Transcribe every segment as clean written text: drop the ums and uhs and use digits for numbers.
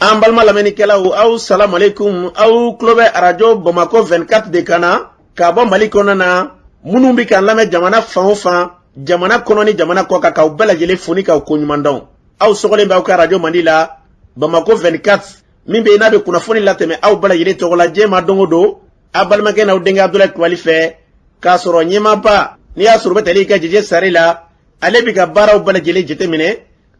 An balima lamɛnnikɛlaw, aw salamalekun. Aw tulo bɛ Arajo Bamakɔ 24 de kan na k'a bɔ Mali kɔnɔna na. Minnu bɛ k'an lamɛn jamana fan o fan, jamana kɔnɔ ni jamana kɔ kan, k'aw bɛɛ lajɛlen fo ni k'aw koɲuman dɔn. Aw sɔgɔlen bɛ aw ka arajo mandi la, Bamakɔ 24, min bɛ yen n'a bɛ kunnafoni latɛmɛ aw bɛɛ lajɛlen tɔgɔ la diɲɛ ma don o don, aw balimakɛ n'aw denkɛ Abudulayi Kulubali fɛ, k'a sɔrɔ ɲɛmaaba n'i y'a sɔrɔ u bɛ tali kɛ Jeje Sare la, ale bɛ ka baaraw bɛɛ lajɛlen jateminɛ,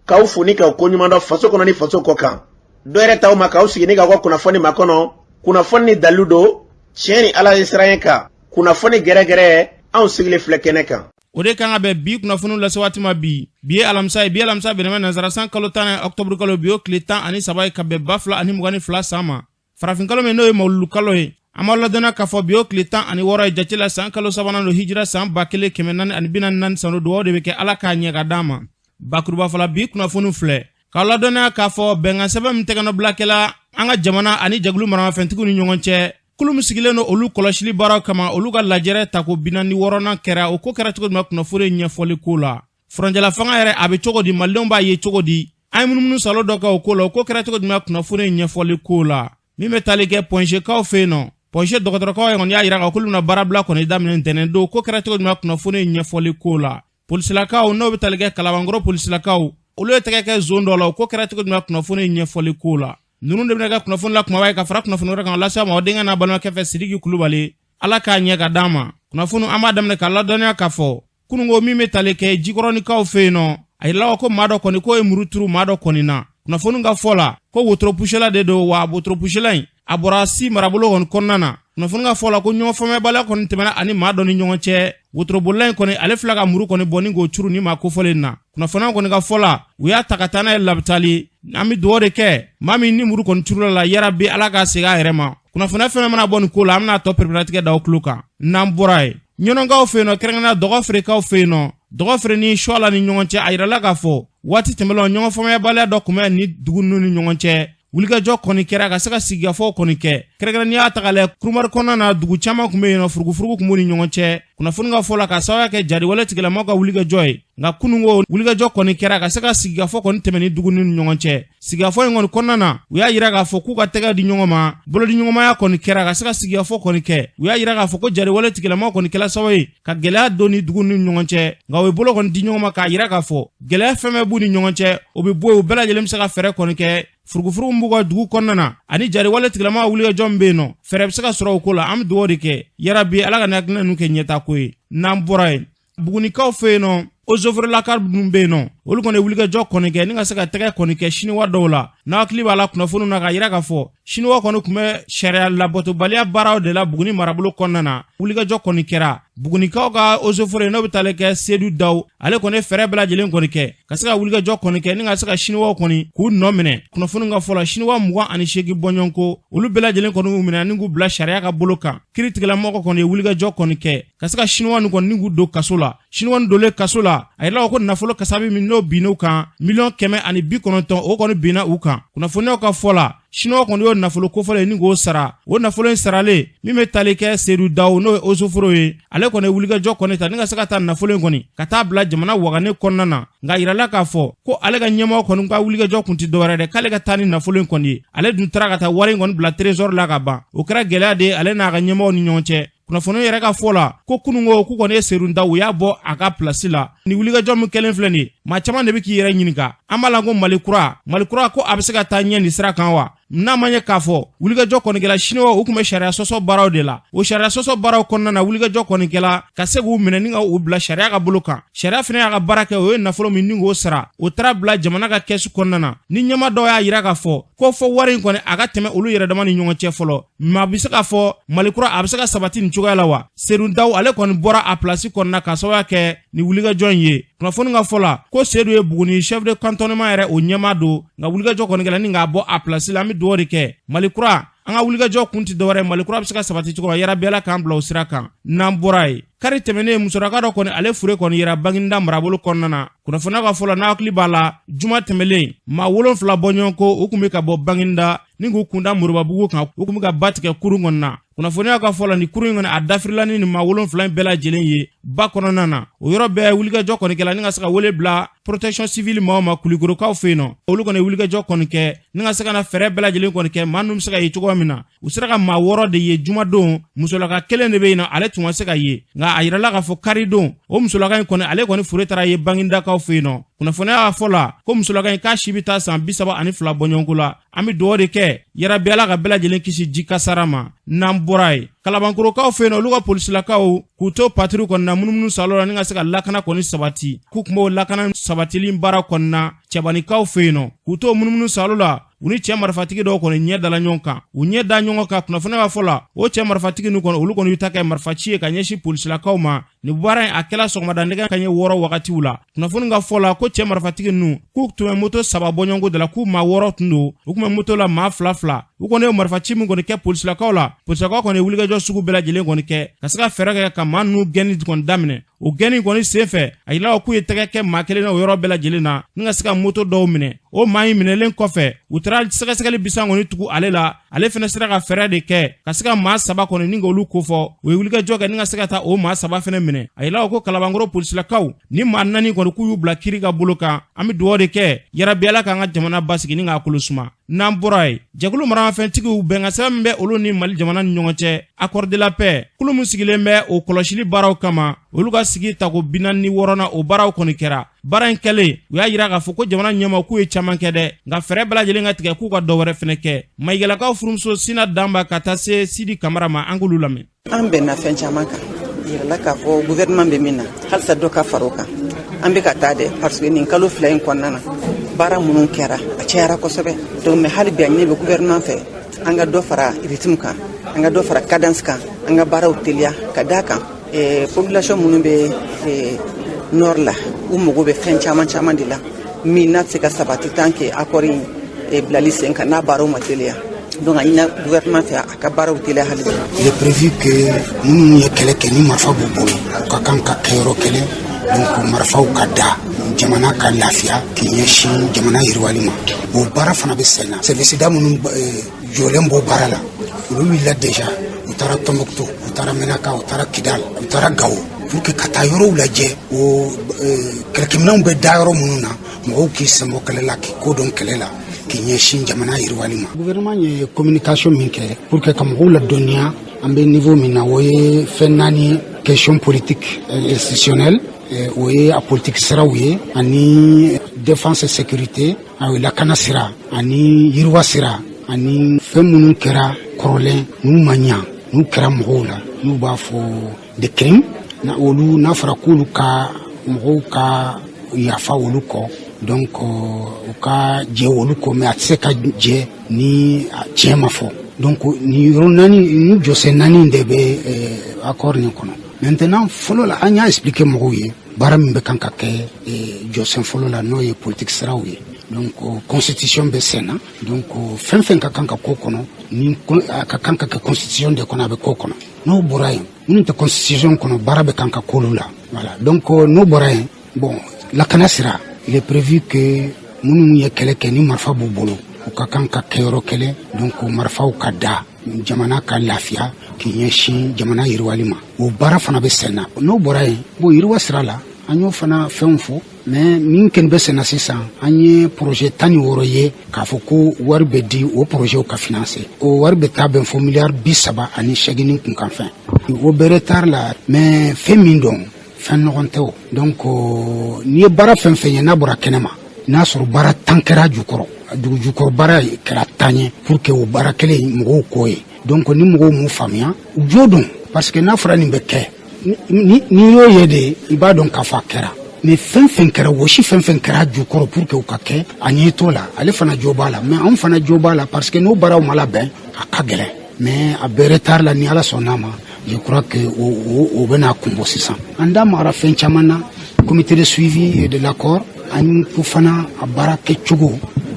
k'aw fo ni k'aw koɲuman dɔn faso kɔnɔ ni faso kɔ kan. Dɔ yɛrɛ t'aw ma k'aw sigi ni k'aw ka kunnafoni makɔnɔ, kunnafoni ni dalilu don, tiɲɛ ni Ala ye siran kan, kunnafoni gɛrɛgɛrɛ, anw sigilen filɛ kɛnɛ kan. O de kan ka bɛn bi kunnafoniw lase waati ma bi. Bi ye alamisa ye. Bi alamisa bɛnnen bɛ nansara san kalo 10 ye, ɔkutɔburu kalo, bi o tile 13 ye, ka bɛn 2022 san ma, farafinkalo min n'o ye mawuludu kalo ye. An b'aw ladɔnniya k'a fɔ bi o tile 16 ye jate la, san kalo sabanan don, hijira san 1444 san don. Dugawu de bɛ kɛ, Ala k'a ɲɛ ka d'an ma. Bakuruba fɔla, bi kunnafoniw filɛ k'aw ladɔnniya k'a fɔ bɛnkan sɛbɛn min tɛgɛnɔbila kɛla an ka jamana ani jɛkulu maramafɛntigiw ni ɲɔgɔn cɛ, kulu min sigilen don olu kɔlɔsili baaraw kama, olu ka lajɛrɛ tako 46nan kɛra. O ko kɛra cogo jumɛn? Kunnafoni ɲɛfɔli ko la, furancɛla fanga yɛrɛ a bɛ cogo di? Malidenw b'a ye cogo di? An ye munumunu salo dɔ kɛ o ko la. O ko kɛra cogo jumɛn? Kunnafoni ɲɛfɔli ko la, min bɛ tali kɛ Point G kaw fɛ yen nɔ, Point G dɔgɔtɔrɔkaw ye kɔni y'a yira k'a k'olu bɛna baarabila kɔni daminɛ ntɛnɛn don. Ko kɛra cogo jumɛn? Kunnafoni ɲɛfɔli ko la, polisilakaw n'o bɛ tali kɛ Kalabankɔrɔ polisilakaw, olu ye tɛgɛ kɛ zon dɔ la. O ko kɛra cogo jumɛn? Kunnafoni ɲɛfɔli ko la, ninnu de bɛna kɛ kunnafoni la kumaba ye ka fara kunnafoni wɛrɛ kan lase ma aw denkɛ n'a balimakɛ fɛ, Sidiki Kulubali. Ala k'a ɲɛ ka d'an ma. Kunnafoni, an b'a daminɛ k'a ladɔnniya k'a fɔ kununko min bɛ tali kɛ Jikɔrɔnikaw fɛ yen nɔ, a yirala ko maa dɔ kɔni k'o ye muru turu maa dɔ kɔni na. Kunnafoni ka fɔ la, ko wotoropusela de don, wa wotoropusela in a bɔra Si marabolo kɔni kɔnɔna na. Kunnafoni ka fɔ la, ko ɲɔgɔn faamuyabaliya kɔni tɛmɛna ani maa dɔ ni ɲɔgɔn cɛ. Wotorobolila in kɔni, ale fila ka muru kɔni bɔ ni k'o curu ni maa kofɔlen na. Kunnafoniya kɔni ka fɔ la, u y'a ta ka taa n'a ye labitali. An bɛ dugawu de kɛ maa min ni muru kɔni curula la, yarabi Ala k'a segin a yɛrɛ ma. Kunnafoniya fɛn fɛn mana bɔ nin ko la, an bɛna tɔ pereperelatigɛ da aw tulo kan. N'an bɔra yen, Ɲɔnɔnkaw fɛ yen nɔ, kɛrɛnkɛrɛnnenya Dɔgɔfirekaw fɛ yen nɔ, Dɔgɔfere ni Suwala ni ɲɔgɔn cɛ, a yirala k'a fɔ waati tɛmɛnlenw ɲɔgɔn faamuyabaliya dɔ tun bɛ ni dugu ninnu ni ɲɔgɔn cɛ. Wulikajɔ kɔni kɛra ka se ka sigikafɔw kɔni kɛ. Kɛrɛnkɛrɛn n'i y'a ta k'a lajɛ, Kurumari kɔnɔna na, dugu caman tun bɛ yen nɔ, furugufurugu tun b'u ni ɲɔgɔn cɛ, kunnafoni ka fɔ la, ka sababuya kɛ jariwale tigilamaw ka wulikajɔ ye. Nka kununko wulikajɔ kɔni kɛra ka se ka sigikafɔ kɔni tɛmɛ ni dugu ninnu ni ɲɔgɔn cɛ. Sigikafɔ in kɔni kɔnɔna na, u y'a yira k'a fɔ k'u ka tɛgɛ di ɲɔgɔn ma, bolodiɲɔgɔnmaya kɔni kɛra ka se ka sigikafɔ kɔni kɛ. U y'a yira k'a fɔ ko jariwale tigilamaw kɔni kɛla sababu ye ka gɛlɛya don ni dugu ninnu ni ɲɔgɔn cɛ, nka u ye bolo kɔni di ɲɔgɔn ma k'a yira k'a fɔ gɛlɛya fɛn fɛn b'u ni ɲɔgɔn cɛ, o bɛ bɔ yen, u bɛɛ lajɛlen bɛ se ka fɛɛrɛ kɔni kɛ. Furugufurugu min b'u ka dugu kɔnɔna na ani jariwale tigilamaw wulikajɔ min bɛ yen nɔ, fɛɛrɛ bɛ se ka sɔrɔ o ko la. An bɛ dugawu de kɛ, yarabi Ala ka nin hakilina ninnu kɛ ɲɛtaako ye. N'an bɔra yen, Bugunikaw fɛ yen nɔ, ozoforelaka minnu bɛ yen nɔ, olu kɔni ye wulikajɔ kɔni kɛ ni ka se ka tɛgɛ kɔni kɛ siniwa dɔw la. N'a hakili b'a la kunnafoniw na, k'a yira k'a fɔ siniwa kɔni tun bɛ sariya labatobaliya baaraw de la Buguni marabolo kɔnɔna na. Wulikajɔ kɔni kɛra Bugunikaw ka ozofore, n'o bɛ tali kɛ Sedu Daw, ale kɔni ye fɛɛrɛ bɛɛ lajɛlen kɔni kɛ ka se ka wulikajɔ kɔni kɛ ni ka se ka siniwaw kɔni k'u nɔ minɛ. Kunnafoni ka fɔ la, siniwa 28 bɔɲɔgɔnko, olu bɛɛ lajɛlen kɔni y'u minɛ ni k'u bila sariya ka bolo kan. Kiiritigɛlamɔgɔ kɔni ye wulikajɔ kɔni kɛ ka se ka siniwa nin kɔni ni k'u don kaso la. Siniwa nin donlen kaso la, a yirala ko nafolo kasabi min n'o binn'u kan, 190 miliyɔn, o kɔni binna u kan. Kunnafoniyaw ka fɔ la, siniwa kɔni y'o nafolo kofɔlen ni k'o sara. O nafolo in saralen, min bɛ tali kɛ Sedu Daw, n'o ye ozoforo ye, ale kɔni ye wulikajɔ kɔni ta ni ka se ka taa nafolo in kɔni ka taa bila jamana wagane kɔnɔna na. Nka yirala k'a fɔ ko ale ka ɲɛmɔgɔ kɔni ka wulikajɔ kun tɛ dɔwɛrɛ dɛ, k'ale ka taa ni nafolo in kɔni ye. Ale dun taara ka taa wari in kɔni bila trésor la ka ban. O kɛra gɛlɛya de ye ale n'a ka ɲɛmɔgɔw ni ɲɔgɔn cɛ. Kunnafoni yɛrɛ ka fɔ la, ko kununko k'u kɔni ye Sedu Daw, u y'a bɔ a ka pilasi la. Ni wulikajɔ min kɛlen filɛ nin ye, maa caman de bɛ k'i yɛrɛ ɲininka. An b'a la ko Mali kura, Mali kura ko a bɛ se ka taa ɲɛ nin sira kan wa? N'a ma ɲɛ k'a fɔ wulikajɔ kɔni kɛla, siniwaw u tun bɛ sariya sɔsɔ baaraw de la. O sariya sɔsɔ baaraw kɔnɔna na, wulikajɔ kɔni kɛla ka se k'u minɛ ni ka u bila sariya ka bolo kan. Sariya fana y'a ka baara kɛ, o ye nafolo min ni k'o sara, o taara bila jamana ka kɛsu kɔnɔna na. Ni ɲɛmaa dɔw y'a yira k'a fɔ ko fɔ wari in kɔni a ka tɛmɛ olu yɛrɛ dama ni ɲɔgɔn cɛ fɔlɔ, maa bɛ se k'a fɔ Mali kura a bɛ se ka sabati nin cogoya la wa? Sedu Daw, ale kɔni bɔra a pilasi kɔnɔna ka sababuya kɛ ni wulikajɔ in ye. Kunnafoni ka fɔ la, ko Sedu ye Buguni chef de cantonnement yɛrɛ o ɲɛmaa don, nka wulikajɔ kɔni kɛla ni k'a bɔ a pilasi la. An bɛ dugawu de kɛ Mali kura, an ka wulikajɔ kun tɛ dɔwɛrɛ, Mali kura bɛ se ka sabati cogo min, yarabi Ala k'an bila o sira kan. N'an bɔra yen, kari tɛmɛnen, musolaka dɔ kɔni ale fure kɔni yera Baginda marabolo kɔnɔna na. Kunnafoniya ka fɔ la, n'a hakili b'a la, juma tɛmɛlen, maa 7 bɔɲɔgɔn ko u tun bɛ ka bɔ Baginda ni k'u kunda Moribabugu kan. U tun bɛ ka ba tigɛ kurun kɔnɔna na. Kunnafoniya ka fɔ la, ni kurun in kɔni a dafirila ni nin maa 7 in bɛɛ lajɛlen ye ba kɔnɔna na. O yɔrɔ bɛɛ, wulikajɔ kɔni kɛla ni ka se ka wele bila Protection civile maaw ma Kulikorokaw fɛ yen nɔ, olu kɔni ye wulikajɔ kɔni kɛ ni ka se ka na fɛɛrɛ bɛɛ lajɛlen kɔni kɛ maa ninnu bɛ se ka ye cogoya min na. U sera ka maa 6 de ye jumadon. Musolaka kelen de bɛ yen nɔ, ale tun ma se ka ye, nka a yirala k'a fɔ karidon, o musolaka in kɔni, ale kɔni fure taara ye Bangindakaw fɛ yen nɔ. Kunnafoniya y'a fɔ la ko musolaka in k'a si bɛ taa san 32 bɔɲɔgɔnko la. An bɛ dugawu de kɛ, yarabi Ala ka bɛɛ lajɛlen kisi ji kasara ma. N'an bɔra yen, Kalabankorokaw fɛ yen nɔ, olu ka polisilakaw k'u to patrouille kɔni na, munumunu salo la ni ka se ka lakana kɔni sabati, k'u tun b'o lakana sabatili baara kɔni na Cɛbanikaw fɛ yen nɔ. K'u to munumunu salo la, u ni cɛ marifatigi dɔw kɔni ɲɛ dala ɲɔgɔn kan. U ɲɛ da ɲɔgɔn kan, kunnafoniya b'a fɔ la, o cɛ marifatigi ninnu kɔni, olu kɔni y'u ta kɛ marifaci ye ka ɲɛsin polisilakaw ma. Nin baara in, a kɛla sɔgɔmada nɛgɛ kanɲɛ 6 wagatiw la. Kunnafoni ka fɔ la ko cɛ marifatigi ninnu, k'u tun bɛ moto 3 bɔɲɔgɔnko de la, k'u maa 6 tun don, u tun bɛ moto la maa fila fila. U kɔni ye marifaci min kɔni kɛ polisilakaw la, polisilakaw kɔni ye wulikajɔ sugu bɛɛ lajɛlen kɔni kɛ ka se ka fɛɛrɛ kɛ ka maa ninnu gɛnni kɔni daminɛ. O gɛnni kɔni senfɛ, a yirala k'u ye tɛgɛ kɛ maa kelen na o yɔrɔ bɛɛ lajɛlen na ni ka se ka moto dɔw minɛ. O maa in minɛlen kɔfɛ, u taara sɛgɛsɛgɛli bisan kɔni tugu ale la. Ale fɛnɛ sera ka fɛɛrɛ de kɛ ka se ka maa 3 kɔni ni k'olu kofɔ. U ye wulikajɔ kɛ ni ka se ka taa o maa 3 fɛnɛ minɛ. A yirala ko Kalabankɔrɔ polisilakaw ni maa 4 kɔni, k'u y'u bila kiri ka bolo kan. An bɛ dugawu de kɛ, yarabi Ala k'an ka jamana basigi ni k'a kolo suma. N'an bɔra yen, jɛkulu maramafɛntigiw, bɛnkan sɛbɛn min bɛ olu ni Mali jamana ni ɲɔgɔn cɛ, accord de la paix, kulu min sigilen bɛ o kɔlɔsili baaraw kama, olu ka sigi tako 46na, o baaraw kɔni kɛra. Baara in kɛlen, u y'a yira k'a fɔ ko jamana ɲɛmaw k'u ye caman kɛ dɛ, nka fɛɛrɛ bɛɛ lajɛlen ka tigɛ k'u ka dɔ wɛrɛ fɛnɛ kɛ. Mayigalakaw furumuso Sina Danba ka taa se Sidi Kamara ma, an k'olu lamɛn. An bɛnna fɛn caman kan, yirala k'a fɔ gouvernement bɛ min na, halisa dɔ ka fara o kan. An bɛ ka taa dɛ, parce que nin kalo 2 in kɔnɔna na, baara minnu kɛra, a cayara kosɛbɛ. Donc mais hali bi, a ɲini bɛ gouvernement fɛ, an ka dɔ fara rythme kan, an ka dɔ fara cadence kan, an ka baaraw teliya, ka d'a kan population minnu bɛ nord la, u mago bɛ fɛn caman caman de la min n'a tɛ se ka sabati tant que accord in bilali sen kan, n'a baaraw ma teliya. Donc a ɲinina gouvernement fɛ, a ka baaraw teliya hali bi. Il est prévu que minnu ye kɛlɛ kɛ ni marifa b'u bolo, u ka kan ka kɛ yɔrɔ kelen, donc marifaw ka da, jamana ka lafiya k'i ɲɛsin jamana yiriwali ma. O baara fana bɛ sen na. Service da minnu jɔlen b'o baara la, olu wulila déjà. U taara Tɔnbɔkutu, u taara Menaka, u taara Kidal, u taara Gawo, pour que ka taa yɔrɔw lajɛ, o kɛlɛkɛminɛnw bɛ da yɔrɔ minnu na, mɔgɔw k'i senbɔ kɛlɛ la, k'i ko dɔn kɛlɛ la, k'i ɲɛsin jamana yiriwali ma. Gouvernement ye communication min kɛ pour que ka mɔgɔw ladɔnniya an bɛ niveau min na, o ye fɛn 4 ye: question politique institutionnelle, o ye a politique siraw ye, ani défense et sécurité, o ye lakana sira, ani yiriwa sira, ani fɛn minnu kɛra kɔrɔlen n'u ma ɲa, n'u kɛra mɔgɔw la, n'u b'a fɔ des crimes, na olu n'a fɔra k'olu ka mɔgɔw ka yafa olu kɔ, donc u ka jɛ olu kɔ, mais a tɛ se ka jɛ ni tiɲɛ ma fɔ. Donc nin yɔrɔ 4 ni jɔsen 4 de bɛ accord nin kɔnɔ. Maintenant, fɔlɔ la, an y'a expliquer mɔgɔw ye baara min bɛ kan ka kɛ jɔsen fɔlɔ la, n'o ye politique siraw ye. Donc constitution bɛ sen na. Donc fɛn fɛn ka kan ka k'o kɔnɔ, ni a ka kan ka kɛ constitution de kɔnɔ, a bɛ k'o kɔnɔ. N'o bɔra yen, minnu tɛ constitution kɔnɔ, baara bɛ kan ka k'olu la. Voilà. Donc n'o bɔra yen, bon, lakana sira, il est prévu que minnu ye kɛlɛ kɛ ni marifa b'u bolo, u ka kan ka kɛ yɔrɔ kelen, donc marifaw ka da, jamana ka lafiya k'i ɲɛsin jamana yiriwali ma. O baara fana bɛ sen na. N'o bɔra yen, bon, yiriwa sira la, an y'o fana fɛnw fɔ. Mais min kɛni bɛ senna sisan, an ye projet 16 ye k'a fɔ ko wari bɛ di o projet ka financer. O wari bɛ taa bɛn fo miliyari 38 kunkanfɛn. O bɛ retard la, mais fɛn min don, fɛn nɔgɔn tɛ o. Donc n'i ye baara fɛn fɛn ye n'a bɔra kɛnɛ ma, n'a sɔrɔ baara 10 kɛra jukɔrɔ, dugu jukɔrɔ baara kɛra 10 ye pour que o baara kelen mɔgɔw k'o ye. Donc ni mɔgɔw m'u faamuya, u jo don, parce que n'a fɔra nin bɛ kɛ, n'i y'o ye de, i b'a dɔn k'a fɔ a kɛra. Mais fɛn fɛn kɛra, wɔsi fɛn fɛn kɛra jukɔrɔ pour que o ka kɛ, a ɲɛ t'o la. Ale fana jo b'a la, mais anw fana jo b'a la, parce que n'o baaraw ma labɛn, a ka gɛlɛn. Mais a bɛɛ retard la. Ni Ala sɔnn'a ma, je crois que o bɛna kun bɔ sisan. An da magara fɛn caman na, comité de suivi de l'accord, an ko fana a baara kɛcogo,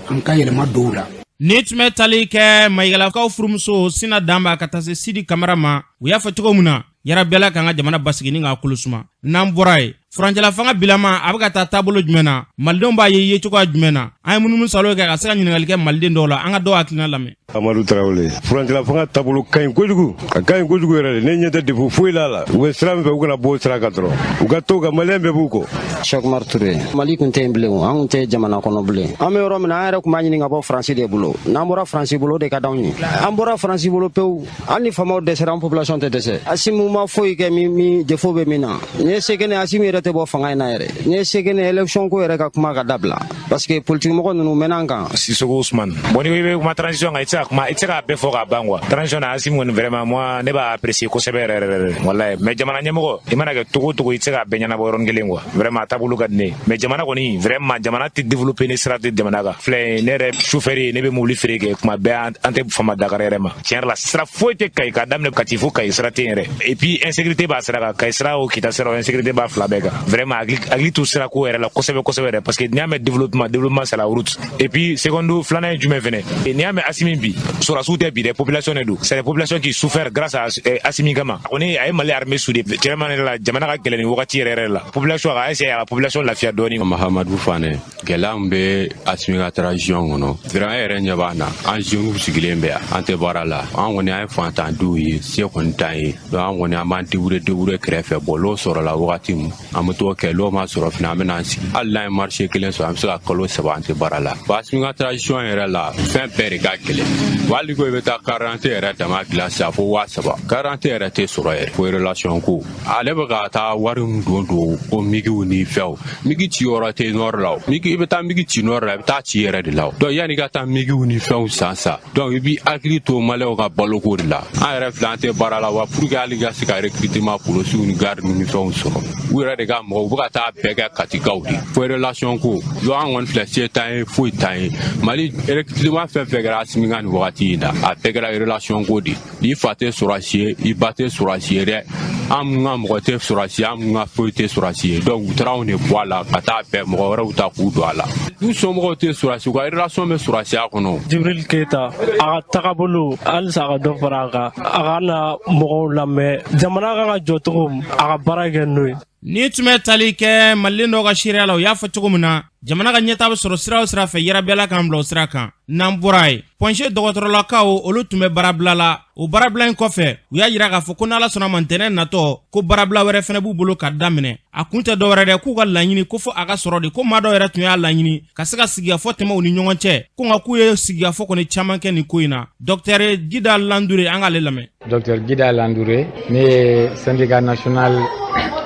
an ka yɛlɛma dɔw la. Ni tun bɛ tali kɛ Mayigalakaw furumuso Sina Danba ka taa se Sidi Kamara ma, u y'a fɔ cogo min na, yarabi Ala k'an ka jamana basigi ni k'a kolo suma. N'an bɔra yen. Furancɛla fanga bilama a bɛ ka taa taabolo jumɛn na? Malidenw b'a ye yecogoya jumɛn na? An ye munumunu salo kɛ ka se ka ɲininkali kɛ maliden dɔw la. An ka dɔw hakilina lamɛn. Amadu Tarawele, furancɛla fanga taabolo ka ɲi kojugu, a ka ɲi kojugu yɛrɛ de. Ne ɲɛ tɛ défaut foyi la la. U bɛ sira min fɛ, u kana bɔ o sira kan dɔrɔn, u ka to ka maliyɛn bɛɛ b'u kɔ. Cheikh Umar Touré, Mali tun tɛ yen bilen, an tun tɛ jamana kɔnɔ bilen. An bɛ yɔrɔ min na, an yɛrɛ tun b'a ɲini ka bɔ Faransi de bolo. N'an bɔra Faransi bolo, o de ka d'anw ye. An bɔra Faransi bolo pewu. Hali ni faamaw dɛsɛra, an population tɛ dɛsɛ. Asimi ma foyi kɛ min défaut bɛ min na. N'i ye se kɛ ne, Asimi yɛrɛ tɛ bɔ fanga in na yɛrɛ. N'i ye se kɛ ne, élection ko yɛrɛ ka kuma ka dabila, parce que politique mɔgɔ ninnu mɛnna an kan. Sisoko Ousmane. Bon, n'i ko i bɛ kuma transition kan, i tɛ se ka kuma, i tɛ se k'a bɛɛ fɔ k'a ban quoi. Transition na, Asimi kɔni, vraiment, moi, ne b'a apprécier kosɛbɛ yɛrɛ yɛrɛ yɛrɛ. Wallahi, mais jamana ɲɛmɔgɔ, i mana kɛ togo o togo, i tɛ se k'a bɛɛ ɲɛnabɔ yɔrɔnin kelen quoi. Vraiment, a taabolo ka di ne ye. Mais jamana kɔni, vraiment, jamana tɛ développer ni sira tɛ jamana kan. Filɛ, ne yɛrɛ chauffeur ye, ne bɛ mobili feere kɛ kuma bɛɛ, an tɛ fama Dakar yɛrɛ ma. Tiɲɛ yɛrɛ la, sira foyi tɛ Kayi k'a daminɛ Kati fo Kayi, sira tɛ yen yɛrɛ. Et puis insécurité b'a sira kan, Kayi sira o, Kita sira o, insécurité b'a fila bɛɛ kan. Vraiment, hakili t'u sira ko yɛrɛ la kosɛbɛ kosɛbɛ yɛrɛ, parce que n'i y'a mɛn développement, développement, c'est la route. Et puis seconde, filanan ye jumɛn fɛnɛ? N'i y'a mɛn Asimi bi, sɔrɔdasiw tɛ bi dɛ, population de don. C'est la population qui souffert grâce à Asimi kama. A kɔni a ye Mali armée soudé. Tiɲɛ yɛrɛ la, jamana ka gɛlɛn nin wagati yɛrɛ yɛrɛ la. Population a ka essayer a ka population lafiya dɔɔni. Mahamadu Fane, gɛlɛya min bɛ Asimi ka transition kɔnɔ, vraiment, e yɛrɛ ɲɛ b'an na, an jeunes sigilen bɛ yan, an tɛ baara la. An kɔni, an ye fantandenw ye, se kɔni t'an ye. Donc an kɔni, an b'an débrouiller débrouiller kɛrɛfɛ. Bon, n'o sɔrɔla wagati min, an bɛ t'o kɛ. N'o ma sɔrɔ fana, an bɛ n'an sigi. Hali n'an ye marché kelen sɔrɔ, an bɛ se ka kalo 3, an tɛ baara la. Bon, Asimi ka transition yɛrɛ la, fɛn bɛɛ de ka gɛlɛn. Hali ko i bɛ taa carte yɛrɛ dama dilan sisan fo 3000, carte yɛrɛ tɛ sɔrɔ yɛrɛ. Fo relation ko, ale bɛ ka taa wari min don don ko MiGw ni fɛnw, MiG ci yɔrɔ tɛ nord la o. MiG, i bɛ taa MiG ci nord la, i bɛ taa ci yɛrɛ de la o. Donc yanni i ka taa MiGw ni fɛnw san sa, donc i b'i hakili to maliyɛnw ka baloko de la. An yɛrɛ filɛ, an tɛ baara la wa. Pour que hali ka se ka recrutement polisiw ni garde ni fɛnw sɔrɔ, u yɛrɛ de ka mɔgɔw, u bɛ ka taa bɛɛ kɛ Katikaw de. Fo relation ko. Donc an kɔni filɛ, se t'an ye, foyi t'an ye. Mali recrutement fɛn fɛn kɛra Asimi ka nin wagati in na, a bɛɛ kɛra relation ko de. I fa tɛ sɔrɔsi ye, i ba tɛ sɔrɔsi ye dɛ, an mun ka mɔgɔ tɛ sɔrɔsi ye, an mun ka foyi tɛ sɔrɔsi ye. Donc u taara anw de bɔ a la ka taa bɛɛ mɔgɔ wɛrɛw ta k'u don a la. U somɔgɔw tɛ sɔrɔsi, u ka relation bɛ sɔrɔsiya kɔnɔ. Jibril Keita, a ka tagabolo, halisa a ka dɔ fara a kan, a ka na mɔgɔw lamɛn, jamana kan ka jɔ cogo min, a ka baara kɛ n'o ye. Ni tun bɛ tali kɛ maliden dɔw ka seereya la, u y'a fɔ cogo min na, jamana ka ɲɛta bɛ sɔrɔ sira o sira fɛ, yɛrɛbɛla k'an bila o sira kan. N'an bɔra yen, Point G dɔgɔtɔrɔlakaw, olu tun bɛ baarabila la. O baarabila in kɔfɛ, u y'a yira k'a fɔ ko n'Ala sɔnna ma, ntɛnɛn natɔ, ko baarabila wɛrɛ fɛnɛ b'u bolo ka daminɛ. A kun tɛ dɔwɛrɛ dɛ, k'u ka laɲini ko fɔ a ka sɔrɔ de. Ko maa dɔw yɛrɛ tun y'a laɲini ka se ka sigikafɔ tɛmɛ u ni ɲɔgɔn cɛ, ko nka k'u ye sigikafɔ kɔni caman kɛ nin ko in na. Dɔkitɛri Gida Landure, an k'ale lamɛn. Docteur Gida Landouré, ne ye syndicat national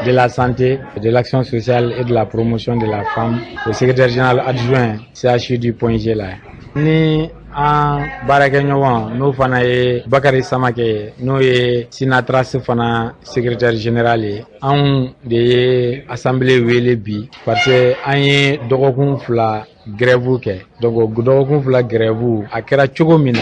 de la santé, de l'action sociale et de la promotion de la femme, au secrétaire général adjoint CHU du Point G la. Ni an baarakɛɲɔgɔn, n'o fana ye Bakari Samakɛ ye, n'o ye Sinatras fana secrétaire général ye, anw de ye assemblée wele bi, parce que an ye dɔgɔkun 2 grève kɛ. Donc dɔgɔkun 2 grève, a kɛra cogo min na,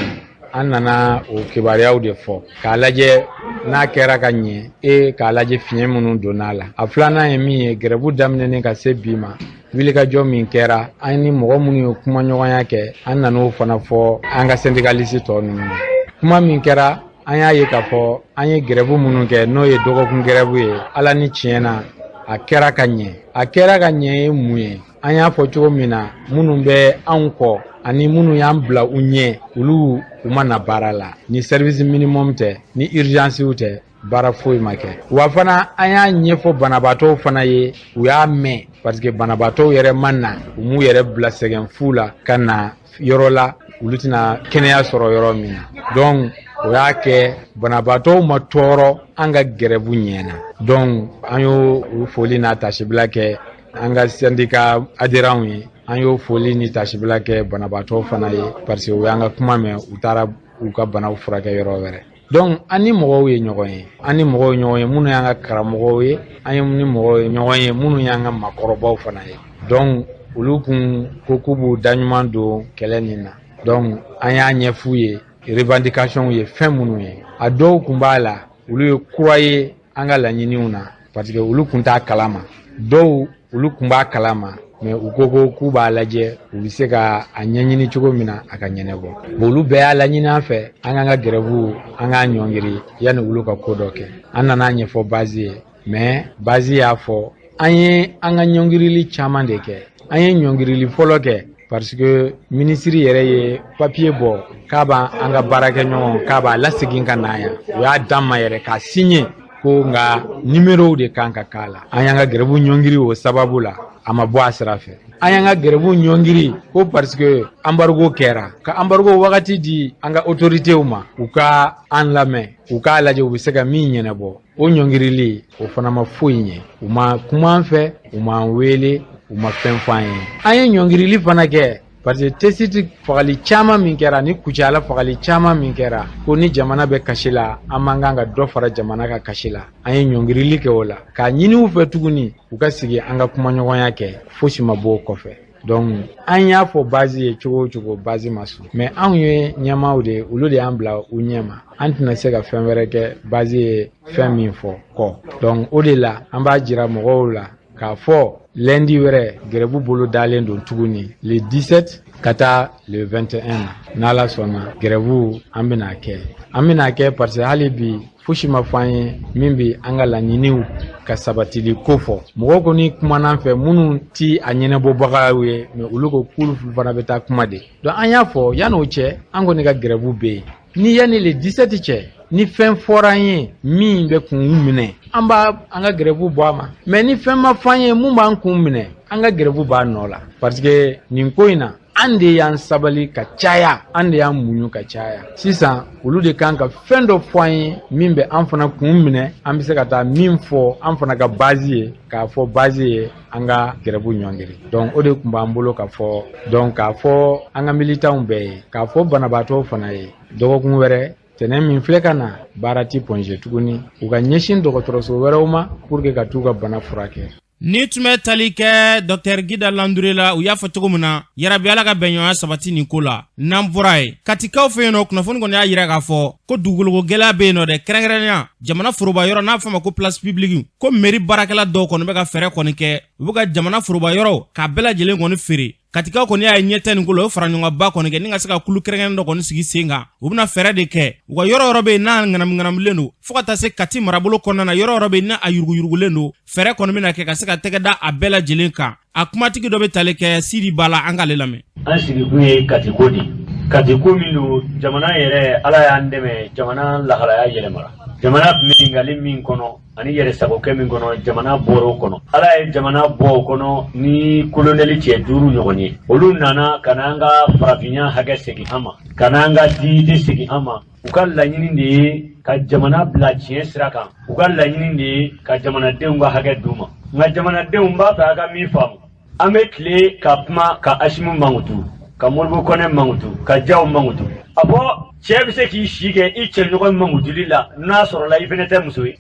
an nana o kibaruyaw de fɔ k'a lajɛ n'a kɛra ka ɲɛ e k'a lajɛ fiɲɛ minnu donna a la. A filanan ye min ye, grève daminɛnen ka se bi ma, wulikajɔ min kɛra, an ni mɔgɔ minnu ye kumaɲɔgɔnya kɛ, an nan'o fana fɔ an ka syndicaliste tɔ ninnu ye. Kuma min kɛra, an y'a ye k'a fɔ an ye grève minnu kɛ, n'o ye dɔgɔkun grève ye, Ala ni tiɲɛ na, a kɛra ka ɲɛ. A kɛra ka ɲɛ ye mun ye? An y'a fɔ cogo min na, minnu bɛ anw kɔ ani minnu y'an bila u ɲɛ, olu u ma na baara la. Ni service minimum tɛ, ni urgence tɛ, baara foyi ma kɛ. Wa fana, an y'a ɲɛfɔ banabaatɔw fana ye, u y'a mɛn, parce que banabaatɔw yɛrɛ ma na, u m'u yɛrɛ bila sɛgɛn fu la ka na yɔrɔ la olu tɛna kɛnɛya sɔrɔ yɔrɔ min na. Donc o y'a kɛ banabaatɔw ma tɔɔrɔ, an ka grève ɲɛna. Donc an y'o foli n'a tasibila kɛ an ka syndicat adhérents ye, an y'o foli ni tasibila kɛ banabaatɔw fana ye, parce que u y'an ka kuma mɛn, u taara u ka banaw furakɛ yɔrɔ wɛrɛ. Donc an ni mɔgɔw ye ɲɔgɔn ye, an ni mɔgɔw ye ɲɔgɔn ye minnu y'an ka karamɔgɔw ye, an ye ni mɔgɔw ye ɲɔgɔn ye minnu y'an ka maakɔrɔbaw fana ye. Donc olu kun ko k'u b'u da ɲuman don kɛlɛ nin na. Donc an y'a ɲɛf'u ye revendication ye fɛn minnu ye. A dɔw kun b'a la, olu ye kura ye an ka laɲiniw na, parce que olu kun t'a kalama. Dɔw, olu kun b'a kalama, mais u ko ko k'u b'a lajɛ, u bɛ se ka a ɲɛɲini cogo min na a ka ɲɛnabɔ. Bon, olu bɛɛ y'a laɲini an fɛ, an k'an ka grève, an k'a ɲɔngiri yanni olu ka ko dɔ kɛ. An nana ɲɛfɔ base ye, mais base y'a fɔ An ye an ka ɲɔngirili caman de kɛ. An ye ɲɔngirili fɔlɔ kɛ parce que minisiri yɛrɛ ye papiye bɔ k'a b'an an ka baarakɛɲɔgɔn k'a b'a lasegin ka na yan. U y'a d'an ma yɛrɛ k'a signer ko nka numéro de kan ka k'a la. An y'an ka grève ɲɔngiri o sababu la, a ma bɔ a sira fɛ. An y'an ka grève ɲɔngiri ko parce que embargo kɛra, ka embargo wagati di an ka autoritéw ma, u ka an lamɛn, u k'a lajɛ u bɛ se ka min ɲɛnabɔ. O ɲɔngirili o fana ma foyi ɲɛ. U ma kuma an fɛ, u m'an wele, u ma fɛn fɔ an ye. An ye ɲɔngirili fana kɛ parce que Tessit fagali caman min kɛra ni Kucala fagali caman min kɛra, ko ni jamana bɛ kasi la, an man kan ka dɔ fara jamana ka kasi la. An ye ɲɔngirili kɛ o la k'a ɲini u fɛ tuguni u ka sigi an ka kumaɲɔgɔnya kɛ. Fosi ma bɔ o kɔfɛ. Donc an y'a fɔ base ye cogo o cogo, base ma sɔn. Mais anw ye ɲɛmaaw de ye, olu de y'an bila u ɲɛma. An tɛna se ka fɛn wɛrɛ kɛ base ye fɛn min fɔ kɔ. Donc o de la an b'a jira mɔgɔw la k'a fɔ lundi wɛrɛ grève bolo dalen don tuguni, le 17 ka taa le 21 na. N'Ala sɔnna, grève an bɛna kɛ, an bɛna kɛ, parce que hali bi fosi ma fɔ an ye min bɛ an ka laɲiniw ka sabatili ko fɔ. Mɔgɔw kɔni kumana an fɛ minnu ti a ɲɛnabɔbagaw ye, mais olu ko k'olu fana bɛ taa kuma de. Donc an y'a fɔ yan'o cɛ, an kɔni ka grève bɛ yen. Ni yanni le 17 cɛ, ni fɛn fɔra an ye min bɛ kun minɛ, an b'a an ka grève bɔ a ma. Mais ni fɛn ma fɔ an ye mun b'an kun minɛ, an ka grève b'a nɔ la, parce que nin ko in na, an de y'an sabali ka caya, an de y'an muɲu ka caya. Sisan olu de kan ka fɛn dɔ fɔ an ye min bɛ an fana kun minɛ, an bɛ se ka taa min fɔ an fana ka base ye, k'a fɔ base ye an ka grève ɲɔngiri. Donc o de tun b'an bolo ka fɔ. Donc k'a fɔ an ka militants bɛɛ ye, k'a fɔ banabaatɔw fana ye, dɔgɔkun wɛrɛ tɛnɛn min filɛ ka na, baara ti Point G tuguni, u ka ɲɛsin dɔgɔtɔrɔso wɛrɛw ma pour que ka t'u ka bana furakɛ. Ni tun bɛ tali kɛ Dr Guida Landouré la, u y'a fɔ cogo min na, yarabi Ala ka bɛnɲɔgɔnya sabati nin ko la. N'an bɔra yen, Katikaw fɛ yen nɔ, kunnafoni kɔni y'a yira k'a fɔ ko dugukoloko gɛlɛya bɛ yen nɔ dɛ, kɛrɛnkɛrɛnnenya jamana foroba yɔrɔ n'a fɔ ma ko place publique, ko mairie baarakɛla dɔw kɔni bɛ ka fɛɛrɛ kɔni kɛ, u bɛ ka jamana foroba yɔrɔ k'a bɛɛ lajɛlen kɔni feere. Katikaw kɔni y'a ye ɲɛ tɛ nin ko la, o fara ɲɔgɔnba kɔni kɛ ni ka se ka kulu kɛrɛnkɛrɛn dɔ kɔni sigi sen kan. U bɛna fɛɛrɛ de kɛ u ka yɔrɔ yɔrɔ bɛ yen n'a ŋanamu-ŋanamulen don, fo ka taa se Kati marabolo kɔnɔna na, yɔrɔ yɔrɔ bɛ yen n'a a yuruguyurugulen don, fɛɛrɛ kɔni bɛna kɛ ka se ka tɛgɛ da a bɛɛ lajɛlen kan. A kumatigi dɔ bɛ tali kɛ Sidi Ba la, an k'ale lamɛn. An sigikun ye Katiko de ye. Katiko min don, jamana yɛrɛ, Ala y'an dɛmɛ, jamana lahalaya yɛlɛmara. Jamana tun bɛ bingali min kɔnɔ ani yɛrɛ sagokɛ min kɔnɔ, jamana bɔra o kɔnɔ. Ala ye jamana bɔ o kɔnɔ ni kolonɛli cɛ 5 ɲɔgɔn ye. Olu nana ka n'an ka farafinya hakɛ segin an ma, ka n'an ka dignité segin an ma. U ka laɲini de ye ka jamana bila tiɲɛ sira kan, u ka laɲini de ye ka jamanadenw ka hakɛ d'u ma. Nka jamanadenw b'a fɛ a ka min faamu, an bɛ tile ka kuma ka Asimu mankutu, ka Modibo Kɔnɛ mankutu, ka Jaw mankutu. A fɔ cɛ bɛ se k'i si kɛ i cɛɲɔgɔn mankutuli la n'a sɔrɔla i fɛnɛ tɛ muso ye.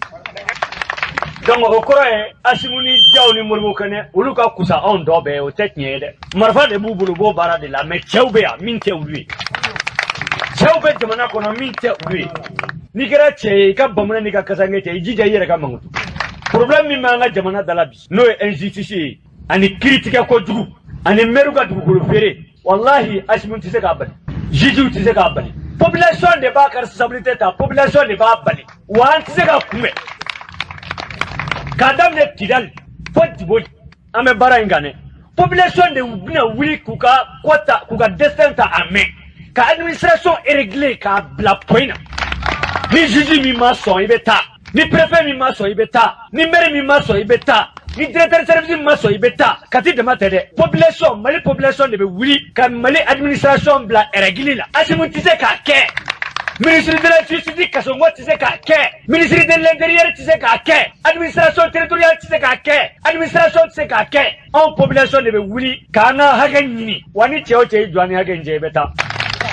Donc o kɔrɔ ye Asimu ni Jaw ni Modibo Kɔnɛ, olu ka kusa anw tɔ bɛɛ. O tɛ tiɲɛ ye dɛ. Marifa de b'u bolo, u b'o baara de la. Mais cɛw bɛ yan min tɛ olu ye, cɛw bɛ jamana kɔnɔ min tɛ olu ye. N'i kɛra cɛ ye, i ka bamunɛ n'i ka kasange cɛ, i jija i yɛrɛ ka mankutu. Problème min b'an ka jamana da la bi, n'o ye injustice ye ani kiiritigɛ kojugu ani mɛriw ka dugukolo feere, walahi Asimu tɛ se k'a bali, juges tɛ se k'a bali, population de b'a ka responsabilité ta, population de b'a bali. Wa an tɛ se ka kunbɛn k'a daminɛ Kidali fo Diboli, an bɛ baara in kan dɛ. Population de bɛna wuli k'u ka ko ta, k'u ka destin ta en main, ka administration régler k'a bila point na. Ni juge min ma sɔn, i bɛ taa. Ni préfet min ma sɔn, i bɛ taa. Ni maire min ma sɔn, i bɛ taa. Ni directeur service min ma sɔn, i bɛ taa. Kati dama tɛ dɛ, population, Mali population de bɛ wuli ka Mali administration bila règle la. Asimu tɛ se k'a kɛ, ministre de la Justice Kassogué tɛ se k'a kɛ, ministre de l'Intérieur tɛ se k'a kɛ, administration territoriale tɛ se k'a kɛ, administration tɛ se k'a kɛ. Anw population de bɛ wuli k'an ka hakɛ ɲini. Wa ni cɛ o cɛ y'i jɔ an ni hakɛ in cɛ, i bɛ taa.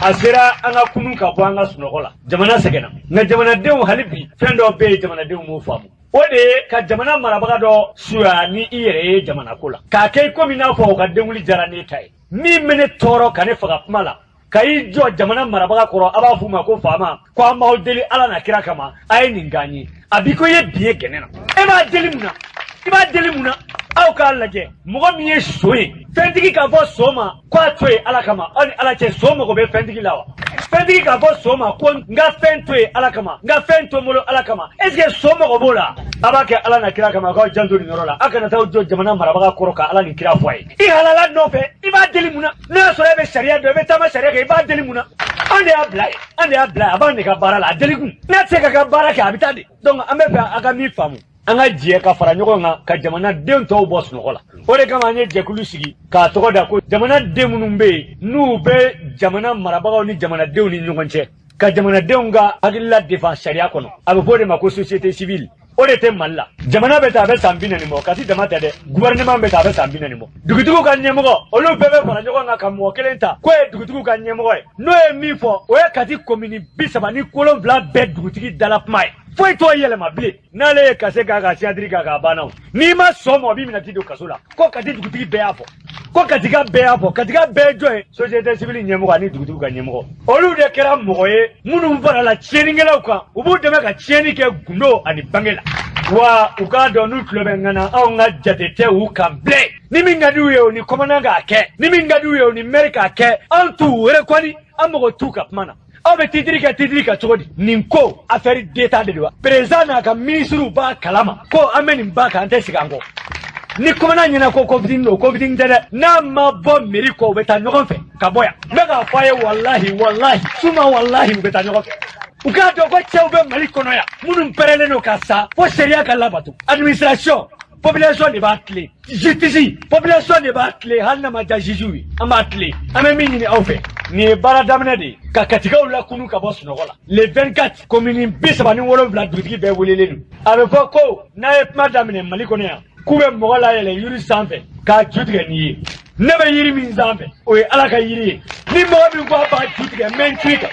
A sera an ka kunun ka bɔ an ka sunɔgɔ la. Jamana sɛgɛnna, nka jamanadenw hali bi fɛn dɔ bɛ yen, jamanadenw m'o faamu. O de ye ka jamana marabaga dɔ suya ni i yɛrɛ ye jamana ko la, k'a kɛ komi n'a fɔ o ka denwuli diyara n'e ta ye. Min bɛ ne tɔɔrɔ ka ne faga kuma la, ka i jɔ jamana marabaga kɔrɔ, a b'a f'u ma ko faama, ko an b'aw deli Ala na kira kama, a ye nin k'an ye. A b'i ko i ye bin ye gɛnɛ na. E b'a deli mun na? I b'a deli mun na? Aw k'a lajɛ, mɔgɔ min ye so ye, fɛntigi k'a fɔ so ma ko a to yen Ala kama, aw ni Ala cɛ, so mago bɛ fɛntigi la wa? Fɛntigi k'a fɔ so ma ko n ka fɛn to yen Ala kama, n ka fɛn to n bolo Ala kama, est ce que so mago b'o la? A b'a kɛ Ala na kira kama, a k'aw janto nin yɔrɔ la. A kana taa aw jɔ jamana marabaga kɔrɔ ka Ala ni kira fɔ a ye. I halala nɔfɛ, i b'a deli mun na? N'o y'a sɔrɔ e bɛ sariya dɔn, i bɛ taama sariya kan, i b'a deli mun na? An de y'a bila yen, an de y'a bila yen, a b'an de ka baara la, a deli kun. N'a tɛ se k'a ka baara kɛ, a bɛ taa de. Donc an bɛ fɛ a ka min faamu, an ka jɛ ka fara ɲɔgɔn kan ka jamana den tɔw bɔ sunɔgɔ la. O de kama an ye jɛkulu sigi k'a tɔgɔ da ko jamana den minnu bɛ yen n'u bɛ jamana marabagaw ni jamanadenw ni ɲɔgɔn cɛ, ka jamanadenw ka hakilila defan sariya kɔnɔ. A bɛ fɔ o de ma ko société civile. O de tɛ Mali la. Jamana bɛ ta a bɛ san 40 bɔ, Kati dama tɛ dɛ, gouvernement bɛ ta a bɛ san 40 bɔ. Dugutigiw ka ɲɛmɔgɔ, olu bɛɛ bɛ fara ɲɔgɔn kan ka mɔgɔ kelen ta k'o ye dugutigiw ka ɲɛmɔgɔ ye. N'o ye min fɔ, o ye Kati komini 37 bɛɛ dugutigi dala kuma ye. Foyi t'o yɛlɛma bilen. N'ale ye kase k'a ka signature k'a kan, a banna o. N'i ma sɔn ma, o b'i minɛ k'i don kaso la. Ko Kati dugutigi bɛɛ y'a fɔ, ko Katika bɛɛ y'a fɔ. Katika bɛɛ ye jɔn ye? Société civile ɲɛmɔgɔ ani dugutigiw ka ɲɛmɔgɔ. Olu de kɛra mɔgɔ ye minnu farala tiɲɛnikɛlaw kan, u b'u dɛmɛ ka tiɲɛni kɛ gundo ani bange la. Wa u k'a dɔn n'u tulo bɛ n kan na, anw ka jate tɛ u kan bilen. Ni min ka di u ye, o ni commandant k'a kɛ. Ni min ka di u ye, o ni maire k'a kɛ. Anw t'u reconnu, an mago t'u ka kuma na. Aw bɛ titiri kɛ titiri kan cogo di? Nin ko affaire d'état de don wa? Président n'a ka ministre b'a kalama ko an bɛ nin ba kan, an tɛ segin an kɔ. Ni commandant ɲɛna ko ko fitinin don, ko fitinin tɛ dɛ. N'a ma bɔ mairie kɔ, u bɛ taa ɲɔgɔn fɛ ka bɔ yan. N bɛ k'a fɔ a ye, walahi walahi suma walahi, u bɛ taa ɲɔgɔn fɛ. U k'a dɔn ko cɛw bɛ Mali kɔnɔ yan minnu pɛrɛnnen don ka sa fo sariya ka labato. Administration, population de b'a tilen. Justice, population de b'a tilen. Hali n'a ma diya juge ye, an b'a tilen. An bɛ min ɲini aw fɛ, nin ye baara daminɛ de ye ka Katikaw lakunu ka bɔ sunɔgɔ la. Le 24, commune 37 dugutigi bɛɛ welelen don. A bɛ fɔ ko n'a ye kuma daminɛ Mali kɔnɔ yan, k'u bɛ mɔgɔ layɛlɛ yiri sanfɛ k'a ju tigɛ n'i ye. Ne bɛ yiri min sanfɛ, o ye Ala ka yiri ye. Ni mɔgɔ min ko a b'a ju tigɛ, n bɛ n cun i kan.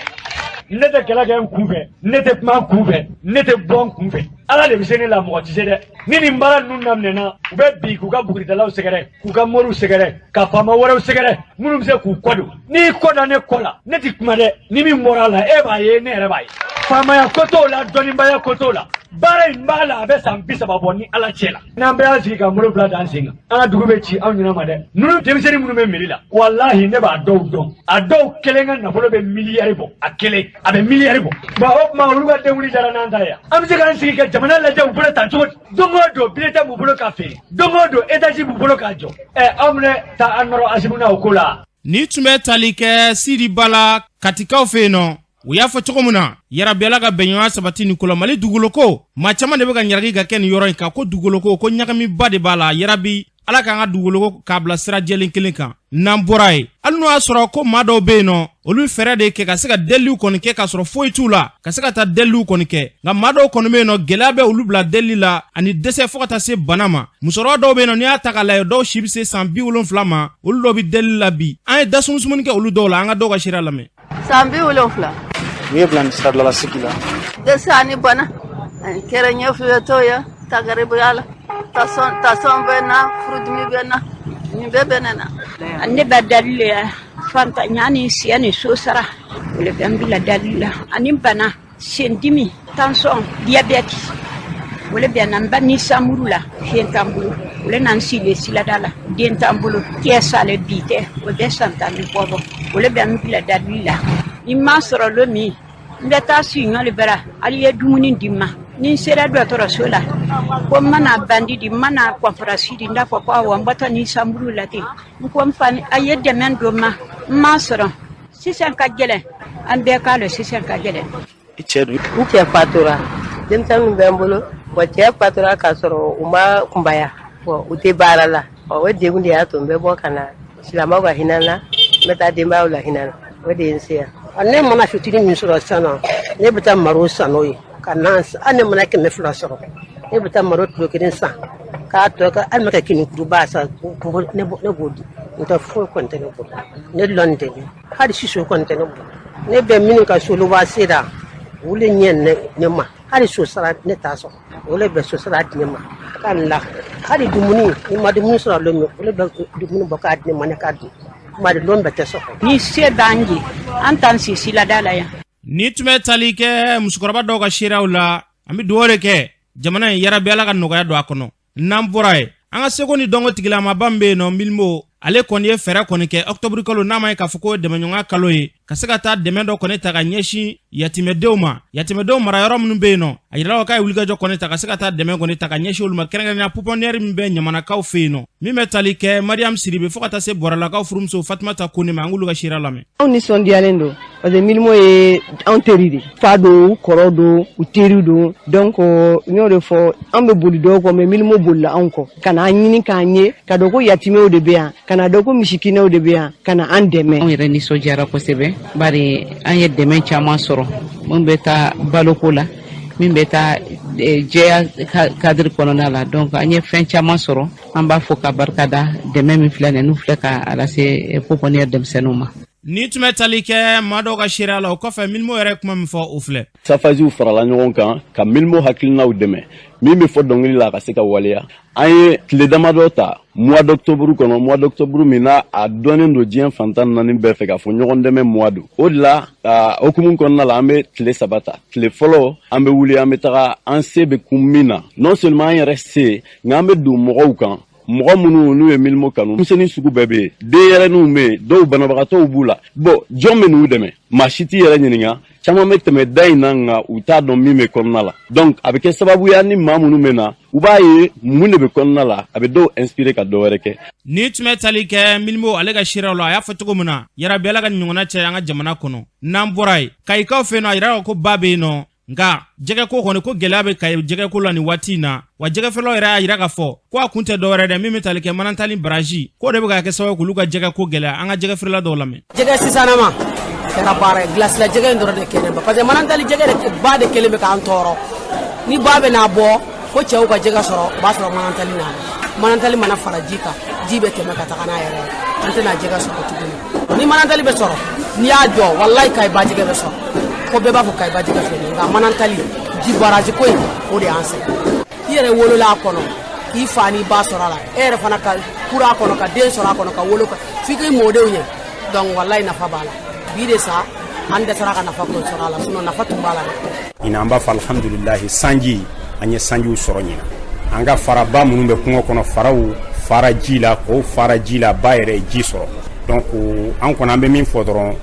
Ne tɛ kɛlɛ kɛ n kun fɛ, ne tɛ kuma n kun fɛ, ne tɛ bɔ n kun fɛ. Ala de bɛ se ne la, mɔgɔ tɛ se dɛ. Ni nin baara ninnu daminɛna, u bɛ bin k'u ka buguridalaw sɛgɛrɛ, k'u ka moriw sɛgɛrɛ, ka faama wɛrɛw sɛgɛrɛ minnu bɛ se k'u kɔ don. N'i kɔ da ne kɔ la, ne tɛ kuma dɛ. Ni min bɔra a la, e b'a ye, ne yɛrɛ b'a ye. Faamaya ko t'o la, dɔnnibaya ko t'o la. Baara in b'a la, a bɛ san 30 bɔ ni Ala cɛ la. N'an bɛɛ y'an sigi k'an bolo bila d'an sen kan, an ka dugu bɛ ci anw ɲɛna ma dɛ. Ninnu denmisɛnnin minnu bɛ mairie la, walahi ne b'a dɔw dɔn. A dɔw kelen ka nafolo bɛ miliyari bɔ, a kelen a bɛ miliyari bɔ. Bon, o tuma olu ka denwuli diyara n'an ta ye. An bɛ se k'an sigi ka jamana lajɛ u bolo tan cogo di? Don o don bulletin b'u bolo k'a feere, don o don étage b'u bolo k'a jɔ. Ɛ, anw bɛna taa an nɔrɔ Asimu na o ko la. Ni tun bɛ tali kɛ Sidi Bala Katikaw fɛ yen nɔ, u y'a fɔ cogo min na, yarabi Ala ka bɛnɲɔgɔnya sabati nin ko la. Mali dugukolo maa caman de bɛ ka ɲaraki ka kɛ nin yɔrɔ in kan ko dugukolo ko ɲagamiba de b'a la. Yarabi Ala k'an ka dugukolo k'a bila sira jɛlen kelen kan. N'an bɔra yen, hali n'o y'a sɔrɔ ko maa dɔw bɛ yen nɔ, olu bɛ fɛɛrɛ de kɛ ka se ka deliliw kɔni kɛ k'a sɔrɔ foyi t'u la ka se ka taa deliliw kɔni kɛ. Nka maa dɔw kɔni bɛ yen nɔ, gɛlɛya bɛ olu bila delili la ani dɛsɛ fo ka taa se bana ma. Musokɔrɔba dɔw bɛ yen nɔ, n'i y'a ta k'a lajɛ, dɔw si bɛ se san 70 ma, olu dɔw bɛ delili la bi. An ye dasumusumuni kɛ olu dɔw la, an ka dɔw ka seereya lamɛn. San 70. Mun ye bila nin sirabila sigi la? Dɛsɛ ani bana kɛra ɲɛfiyɛtɔ ye, tagaribuya la, tasɔn bɛ na, furudimi bɛ na, nin bɛɛ bɛ ne na. Ne bɛ dali le ya, fantanya ni siya ni so sara, o le bɛ n bila dali la, ani bana, sendimi, tansɔn, diyabɛti, o le bɛ na. N ba ni samuru la, fiɲɛ t'an bolo, o le na n sigilen silada la, den t'an bolo, cɛ sale bi tɛ, o bɛ san 10 ni kɔ bɔ, o le bɛ n bila dali la. Ni n ma sɔrɔ lon min, n bɛ taa siɲɔ le bara, hali ye dumuni di n ma. Ni n sera dɔgɔtɔrɔso la ko n mana bandi di, n mana kɔnfɔrasi di, n b'a fɔ ko awɔ, n bɔtɔ ni samuru la ten. N ko n fa, a ye dɛmɛ don n ma, n ma sɔrɔ. Sisan ka gɛlɛn, an bɛɛ k'a lɔn sisan ka gɛlɛn. I cɛ dun? N cɛ fatura, denmisɛnninw bɛ n bolo. Bon, cɛ fatura k'a sɔrɔ u ma kunbaya, bon, u tɛ baara la. O degun de y'a to n bɛ bɔ ka na silamɛw ka hinɛ na, n bɛ taa denbayaw la hinɛ na, o de ye n se yan. Ne mana fitinin min sɔrɔ sisan nɔ, ne bɛ taa maro san n'o ye ka na. Hali ne mana 200 sɔrɔ, ne bɛ taa maro kilo kelen san k'a tɔ kɛ, hali ma kɛ kinikuruba san, ne b'o di. N tɛ foyi kɔni tɛ ne bolo, ne lɔn tɛ ne, hali siso kɔni tɛ ne bolo. Ne bɛ minnu ka soluba sera, olu ɲɛ ne ma, hali so sara ne t'a sɔrɔ, olu bɛ so sara di ne ma ka n la. Hali dumuni, ni ma dumuni sɔrɔ lon min, olu bɛ dumuni bɔ k'a di ne ma, ne k'a dun. Kuma de lon bɛɛ tɛ sɔrɔ. Ni se b'an ye, an t'an si silada la yan. Ni tun bɛ tali kɛ musokɔrɔba dɔw ka seereyaw la, an bɛ dugawu de kɛ jamana in, yarabi Ala ka nɔgɔya don a kɔnɔ. N'an bɔra yen, an ka seko ni dɔnko tigilamaba min bɛ yen nɔ, Milimo. Ale kɔni ye fɛɛrɛ kɔni kɛ ɔkutɔburu kalo, n'a ma ye k'a fɔ ko dɛmɛɲɔgɔnya kalo ye, ka se ka taa dɛmɛ dɔ kɔni ta ka ɲɛsin yatimɛdenw ma, yatimɛdenw mara yɔrɔ minnu bɛ yen nɔ. A yirala k'a ye wulikajɔ kɔni ta ka se ka taa dɛmɛ kɔni ta ka ɲɛsin olu ma, kɛrɛnkɛrɛnnenya pouponnière min bɛ Ɲamanakaw fɛ yen nɔ, min bɛ tali kɛ Mariam Siribe fo ka taa se Bɔralakaw furumuso Fatumata Kone ma. An k'olu ka seereya lamɛn. Anw nisɔndiyalen don parce que Milimo ye anw teri de, fa don, u kɔrɔ don, u teri don. Donc n y'o de fɔ, an bɛ boli dɔw kɔ, mais Milimo bolila anw kɔ ka na an ɲini k'an ye, ka dɔn ko yatimɛw de bɛ yan, ka na dɔn ko misikinɛw de bɛ yan, ka na an dɛmɛ. Anw yɛrɛ nisɔndiyara kosɛbɛ, bari an ye dɛmɛ caman sɔrɔ min bɛ taa baloko la, min bɛ taa jɛya cadre kɔnɔna la. Donc an ye fɛn caman sɔrɔ. An b'a fɔ ka barika da dɛmɛ min filɛ nin, n'u filɛ ka a lase pouponnière denmisɛnninw ma. Ni tun bɛ tali kɛ maa dɔw ka seereya la. O kɔfɛ, Milimo yɛrɛ kuma min fɔ, o filɛ. Safaziw farala ɲɔgɔn kan ka Milimo hakilinaw dɛmɛ, min bɛ fɔ dɔnkili la, a ka se ka waleya. An ye tile damadɔ ta mois d'octobre kɔnɔ, mois d'octobre min n'a a dɔnnen don diɲɛ fantan naani bɛɛ fɛ k'a fɔ ɲɔgɔn dɛmɛ mois don. O de la, hukumu kɔnɔna la, an bɛ tile 3 ta. Tile fɔlɔ, an bɛ wuli, an bɛ taga, an se bɛ kun min na, non seulement an yɛrɛ se, nka an bɛ don mɔgɔw kan, mɔgɔ minnu n'u ye Milimo kanu. Denmisɛnnin sugu bɛɛ bɛ yen, denyɛrɛninw bɛ yen, dɔw banabagatɔw b'u la. Bɔn, jɔn bɛ n'u dɛmɛ? Maa si t'i yɛrɛ ɲininka. Caman bɛ tɛmɛ da in na, nka u t'a dɔn min bɛ kɔnɔna la. Donc a bɛ kɛ sababu ya ni maa minnu bɛ na, u b'a ye mun de bɛ kɔnɔna la, a bɛ dɔw inspirer ka dɔ wɛrɛ kɛ. Ni tun bɛ tali kɛ Milimo ale ka seerew la, a y'a fɔ cogo min na, yarabi Ala ka ɲɔgɔnna cɛ an ka jamana kɔnɔ. N'an bɔra yen, Kayikaw fɛ yen nɔ, a yira ko ba bɛ yen nɔ, nka jɛgɛko kɔni, ko gɛlɛya bɛ Kayi jɛgɛko la nin waati in na. Wa jɛgɛfɛlaw yɛrɛ y'a yira k'a fɔ ko a kun tɛ dɔwɛrɛ dɛ, min bɛ tali kɛ Manantali baraji, k'o de bɛ ka kɛ sababu k'olu ka jɛgɛko gɛlɛya. An ka jɛgɛfeerela dɔw lamɛn. Jɛgɛ sisanama kɛra baara ye, gilasila jɛgɛ in dɔrɔn de kɛlen ba, parce que Manantali jɛgɛ de ba de kelen bɛ k'an tɔɔrɔ. Ni ba bɛ n'a bɔ ko cɛw ka jɛgɛ sɔrɔ, o b'a sɔrɔ Manantali nana. Manantali mana fara ji kan, ji bɛ tɛmɛ ka taga n'a yɛrɛ ye, an tɛna jɛgɛ sɔrɔ tuguni. Ni Manantali bɛ sɔrɔ, n'i y'a jɔ, walayi, Kayi ba jɛgɛ bɛ sɔrɔ. Ko bɛɛ b'a fɔ Kayi ba jɛgɛ filɛ nin ye, nka Manantali ji baraji ko in, o de y'an sɛgɛn. I yɛrɛ wolola a kɔnɔ, k'i fa n'i ba sɔrɔ a la, e yɛrɛ fana ka kura a kɔnɔ, ka den sɔrɔ a kɔnɔ, ka wolo ka f'i k'i mɔdenw ye. Donc walayi, nafa b'a la. Bi de sa, an dɛsɛra ka nafa ko sɔrɔ a la, sinon nafa tun b'a la dɛ. Ɲinan, an b'a fɔ alhamdulilahi, sanji, an ye sanjiw sɔrɔ ɲinan. An ka faraba minnu bɛ kungo kɔnɔ, faraw fara ji la, k'o fara ji la, ba yɛrɛ ye ji sɔrɔ. Donc an kɔni, an bɛ min fɔ dɔrɔn,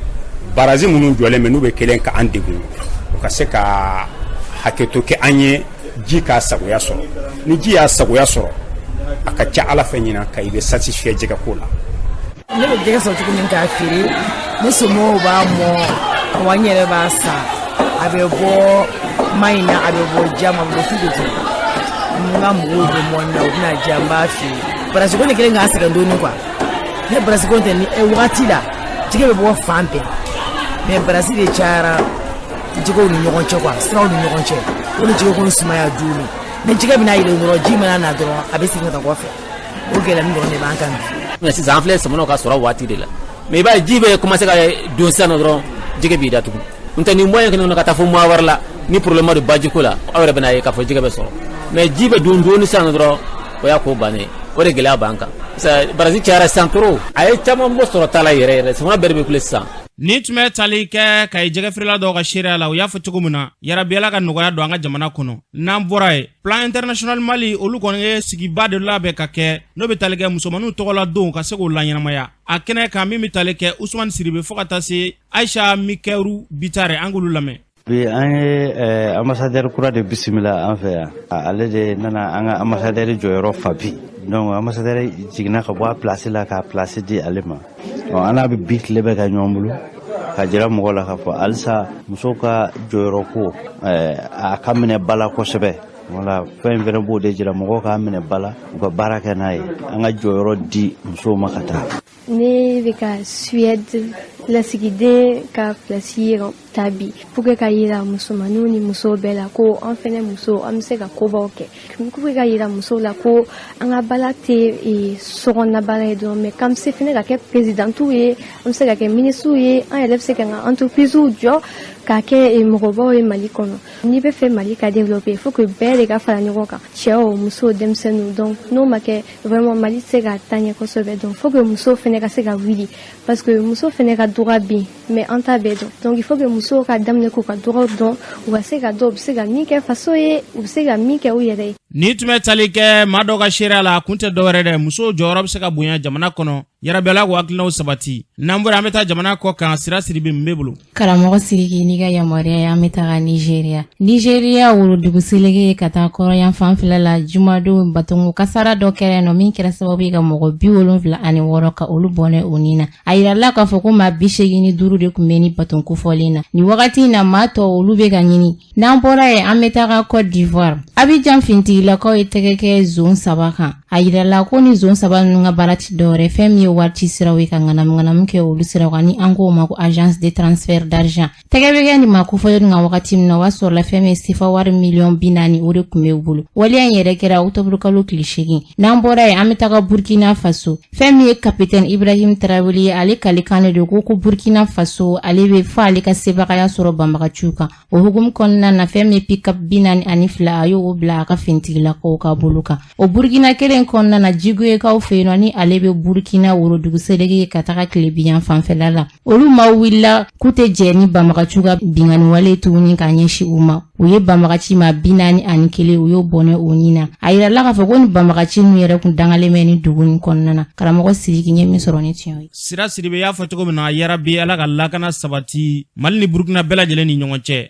baraji minnu jɔlen bɛ, n'u bɛ kelen ka an degun, u ka se ka hakɛto kɛ an ye, ji k'a sagoya sɔrɔ. Ni ji y'a sagoya sɔrɔ, a ka ca Ala fɛ, ɲinan ka i bɛ satisfait jɛgɛko la. Ne bɛ jɛgɛ sɔrɔ cogo min k'a feere, ne somɔgɔw b'a mɔ, wa n yɛrɛ b'a san. A bɛ bɔ Mahina, a bɛ bɔ Jama, a bɛ bɔ Tukoto. N ka mɔgɔw bɛ mɔni na, u bɛna diya, n b'a feere. Barasi ko ne kelen k'a sɛgɛn dɔɔni quoi. Ne barasi ko tɛ ni wagati la, jɛgɛ bɛ bɔ fan bɛɛ, mais barasi de cayara jɛgɛw ni ɲɔgɔn cɛ quoi, siraw ni ɲɔgɔn cɛ. O ni jɛgɛ ko sumaya joona, ni jɛgɛ bɛna yɛlɛ dɔrɔn, ji mana na dɔrɔn, a bɛ segin ka taa kɔfɛ. O gɛlɛya dɔrɔn de b'an kan bi. Mais sisan, an filɛ sɔmɔnɔw ka sɔrɔ waati de la, mais i b'a ye ji bɛ commencer ka don sisan nɔ dɔrɔn, jɛgɛ b'i datugu. N tɛ nin moyen kɛnɛ ka taa fo mois wɛrɛ la, ni problème de bajiko la, aw yɛrɛ bɛna ye k'a fɔ jɛgɛ bɛ sɔrɔ. Mais ji bɛ don dɔɔni sisan nɔ dɔrɔn, o y'a ko bannen. O de gɛlɛya b'an kan. Baraji cayara sisan trop, a ye caman bɔ sɔrɔ ta la yɛrɛ yɛrɛ. Sɔmɔnɔ bɛɛ de bɛ kule sisan. Ni tun bɛ tali kɛ Kayi jɛgɛfeerela dɔw ka seereya la, u y'a fɔ cogo min na, yarabi Ala ka nɔgɔya don an ka jamana kɔnɔ. N'an bɔra yen, Plan International Mali, olu kɔni ye sigiba de labɛn ka kɛ, n'o bɛ tali kɛ musomaninw tɔgɔla don, ka se k'o laɲɛnamaya. A kɛnɛ kan, min bɛ tali kɛ Usumani Siribe fo ka taa se Ayisa Mikɛru Bitare, an k'olu lamɛn. Bi, an ye ambassadeur kura de bisimila an fɛ yan. Ale de nana an ka ambassadeur jɔyɔrɔ fa bi. Donc ambassadeur jiginna ka bɔ a place la k'a place di ale ma. An n'a bɛ bi tile bɛ ka ɲɔgɔn bolo ka jira mɔgɔ la k'a fɔ halisa musow ka jɔyɔrɔ ko a ka minɛ ba la kosɛbɛ. Wala fɛn in fɛnɛ b'o de jira mɔgɔw k'a minɛ ba la, u ka baara kɛ n'a ye, an ka jɔyɔrɔ di musow ma ka taa. Ne bɛ ka Suède lasigiden ka place ta bi pour que ka yira musomaninw ni musow bɛɛ la ko an fɛnɛ musow, an bɛ se ka kobaw kɛ, pour que ka yira musow la ko an ka baara tɛ sokɔnɔna baara ye dɔrɔn, mais k'an bɛ se fɛnɛ ka kɛ présidentew ye, an bɛ se ka kɛ ministres ye, an yɛrɛ bɛ se ka ka entreprises jɔ k'a kɛ mɔgɔbaw ye Mali kɔnɔ. N'i bɛ fɛ Mali ka développer, il faut que bɛɛ de ka fara ɲɔgɔn kan, cɛw, musow, denmisɛnninw. Donc n'o ma kɛ, vraiment Mali tɛ se ka taa ɲɛ kosɛbɛ. Donc faut que musow fɛnɛ ka se ka wuli, parce que muso fɛnɛ ka droit bɛ yen, mais an t'a bɛɛ dɔn. Donc il faut que musow ka daminɛ k'u ka droit dɔn, u ka se ka dɔn u bɛ se ka min kɛ faso ye, u bɛ se ka min kɛ u yɛrɛ ye. Ni tun bɛ tali kɛ maa dɔw ka seereya la, a kun tɛ dɔwɛrɛ dɛ, musow jɔyɔrɔ bɛ se ka bonya jamana kɔnɔ. Yarabi Ala k'o hakilinaw sabati. N'an bɔra, an bɛ taa jamana kɔ kan. Sira Siribe, mun b'e bolo? Karamɔgɔ Siriki, n'i ka yamaruya ye, an bɛ taga Nizeriya. Nizeriya worodugu seleke ka taa kɔrɔyan fanfɛla la, jumadon batonko kasara dɔ kɛra yen nɔ min kɛra sababu ye ka mɔgɔ 76 ka olu bɔnɛ u ni na. A yirala k'a fɔ ko maa 85 de tun bɛ ni baton kofɔlen na nin wagati in na, maa tɔ olu bɛ ka ɲini. N'an bɔra yen, an bɛ taga Cote d'Ivoire. Abidjan fintigilakaw ye tɛgɛ kɛ zon saba kan. A yirala ko ni zon saba ninnu ka baara ti dɔwɛrɛ, fɛn min ye wari ci siraw ye, ka ŋanamu kɛ olu siraw kan, ni an k'o ma ko agence de transfert d'argent. Tɛgɛ bɛ kɛ nin maa kofɔlen kan wagati min na, o y'a sɔrɔla fɛn min ye sefa wari miliyɔn 40, o de tun bɛ u bolo. Waleya in yɛrɛ kɛra octobre kalo tile 8. N'an bɔra yen, an bɛ taga Burkina Faso. Fɛn min ye kapitɛni Ibrahim Traoré ye, ale kalikan de don ko Burkina Faso ale bɛ fɔ ale ka sebagaya sɔrɔ banbagaciw kan. O hukumu kɔnɔna na, fɛn min ye pick-up 42, a y'o bila a ka fintigilakaw ka bolo kan. O Burukina kelen kɔnɔna na, Jigiyekaw fɛ yen nɔ, ni ale bɛ Burukina worodugu seleke ka taga tilebiyan fanfɛla la, olu ma wulila k'u tɛ jɛ ni banbagaciw ka binkanni wale tuguni ka ɲɛsin u ma. U ye banbagaci maa 41, u y'o bɔnɛ u ni na. A yirala k'a fɔ ko ni banbagaci ninnu yɛrɛ kun dangalen bɛ ni dugu nin kɔnɔna na. Karamɔgɔ Sidiki, ye min sɔrɔ ni tiɲɛ ye. Sira Sidibe y'a fɔ cogo min na, yarabi Ala ka lakana sabati Mali ni Burukina bɛɛ lajɛlen ni ɲɔgɔn cɛ.